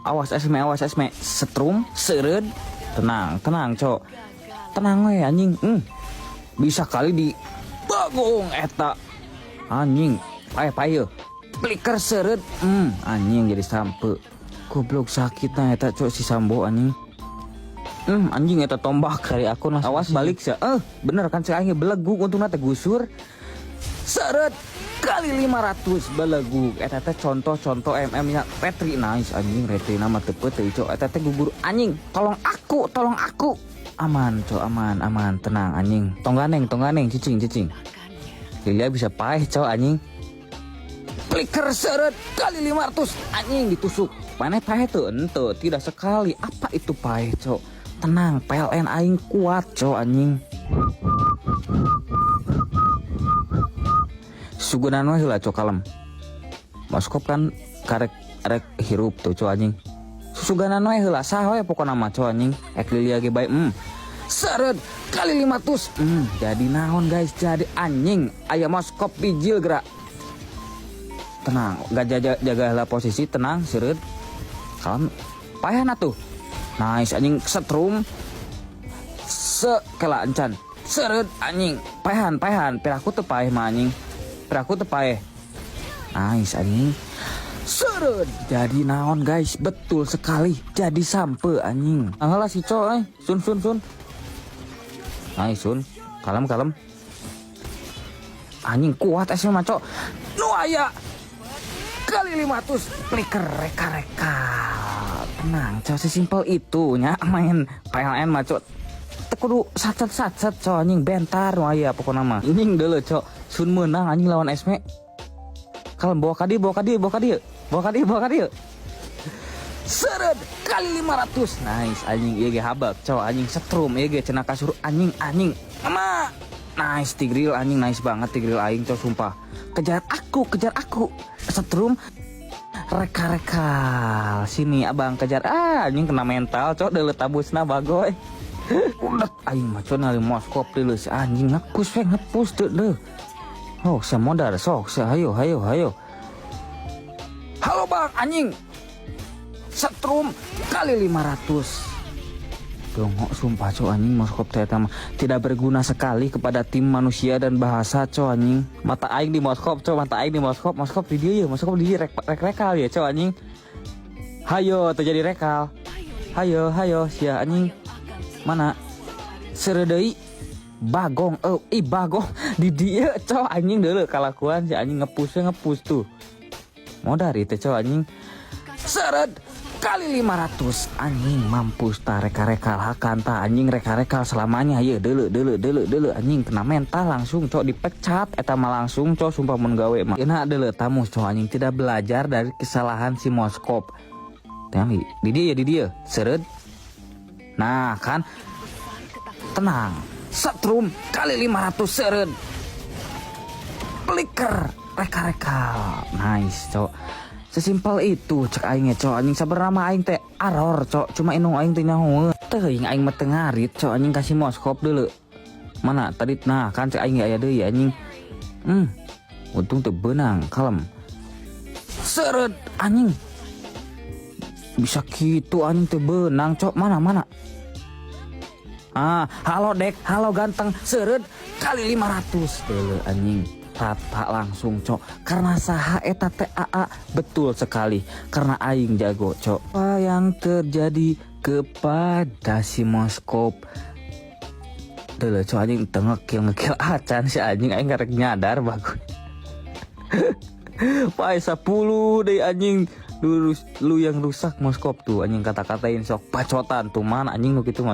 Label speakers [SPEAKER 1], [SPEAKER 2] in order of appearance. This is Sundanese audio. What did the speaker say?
[SPEAKER 1] Awas Esme, awas Esme. Setrum, seureud. Tenang, tenang, cok. Tenang we, anjing. Bisa kali di bagong eta. Anjing, paeh paeh. Flicker, seureud. Anjing, jadi sampe. Goblok, sakit nah eta, cok, si Sambo, anjing. Anjing, eta tombak dari aku nah. Awas balik sih. Eh, bener kan cek aing, belegug, untungna teh gusur. Seureud kali 500, belegug. Eta teh contoh-contoh MM nya retri, nice, anjing. Retri nama teu teu, cok. Eta teh gugur, anjing. Tolong aku, tolong aku. Aman, cok, aman, aman, tenang, anjing. Tong ganeng, tong ganeng, cicing, cicing. Lilia bisa paeh, cok, anjing. Flicker, seureud kali 500, anjing, ditusuk. Mana paeh tuh? Ente tidak sekali. Apa itu paeh, cok? Tenang, PLN aing kuat, cok, anjing. Sugunan we heula, cok, kalem. Moskop kan karek rek hirup tuh, cok, anjing. Susuganan we heula, sah we pokona mah, cok, anjing. Ek Lilia ge bae. Seureud kali 500. Jadi naon, guys? Jadi anjing aya Moskop bijil gerak. Tenang, gak jaga, jaga heula posisi, tenang, seureud. Kalem. Payah tuh. Nice, anjing, setrum. Se kela encan. Seureud, anjing. Paehan, paehan. Piraku teu paeh mah, anjing. Piraku teu paeh. Nice, anjing. Seureud. Jadi naon, guys? Betul sekali. Jadi sampe, anjing. Anggalah si cok eh. Sun, sun, sun. Nice, sun. Kalem, kalem. Anjing, kuat esnya mah, cok. Nu aya kali 500, flicker, reka-reka. Tenang, cok, sesimpel itu nya main PLN mah, cok. Teu kudu sacet sacet, cok, anjing, bentar nu aya pokona mah. Anjing, deuleu, cok. Sun menang, anjing, lawan Esme. Kalem, bawa ka dieu, bawa ka dieu, bawa ka dieu. Bawa ka dieu, bawa ka dieu. Seureud kali 500. Nice, anjing, ieu ge habak, cok, anjing, setrum ieu ge cenah kasur, anjing, anjing. Mama. Nice Tigreal, anjing, nice banget Tigreal aing, cok, sumpah. Kejar aku, kejar aku. Setrum, reka-reka. Sini abang kejar. Ah, anjing, kena mental, cok, deuleu tabusna bagoy. Udah aing mah, cok, nali Moskop deuleu si anjing ngepus we, ngepus teu deuh. Oh, sia modar sok sia, hayo hayo hayo. Halo bang, anjing. Setrum kali 500. Dongok sumpah, cok, anjing, Moskop teh eta mah tidak berguna sekali kepada tim manusia dan bahasa, cok, anjing. Mata aing di Moskop, cok, mata aing di Moskop, Moskop di dia ya, Moskop di dia rek rek rekal ya, cok, anjing. Hayo terjadi rekal. Hayo hayo sia, anjing. Mana? Seureud deui, bagong, eh, ih, bagong di dia, cok, anjing, deuleu kalakuan si anjing, ngepusnya ngepus tuh. Modar itu, cok, anjing. Seureud kali 500, anjing, mampus ta, reka-rekal hakan ta, anjing, reka-rekal selamanya ya. Deuleu deuleu deuleu deuleu, anjing, kena mental langsung, cok, dipecat eta mah langsung, cok, sumpah mun gawe mah. Enak deuleu tamu, cok, anjing, tidak belajar dari kesalahan si Moskop. Tinggal di dia ya, di dia, seureud. Nah kan, tenang, setrum kali 500, seureud, flicker, reka-reka. Nice, cok. Sesimpel itu cek aing ya, cok, anjing. Sabar nama aing teh aror, cok, cuma indung aing teh nyaho teuing aing mah teu ngarit, cok, anjing, kasih Moskop dulu. Mana tadi? Nah kan, cek aing aya deui, anjing. Untung teu beunang, kalem. Seureud, anjing, bisa gitu, anjing, teu beunang, cok. Mana, mana? Ah, halo dek, halo ganteng, seureud kali 500 dulu, anjing, rata langsung, cok. Karena saha eta teh AA? Betul sekali, karena aing jago, cok. Apa yang terjadi kepada si Moskop? Dulu, cok, anjing, teu ngekill ngekill acan si anjing, aing karek nyadar bagus. Pai 10 deh, anjing. Lu, lu yang rusak Moskop tuh, anjing, kata-katain sok bacotan tuh, mana anjing nu kitu mah.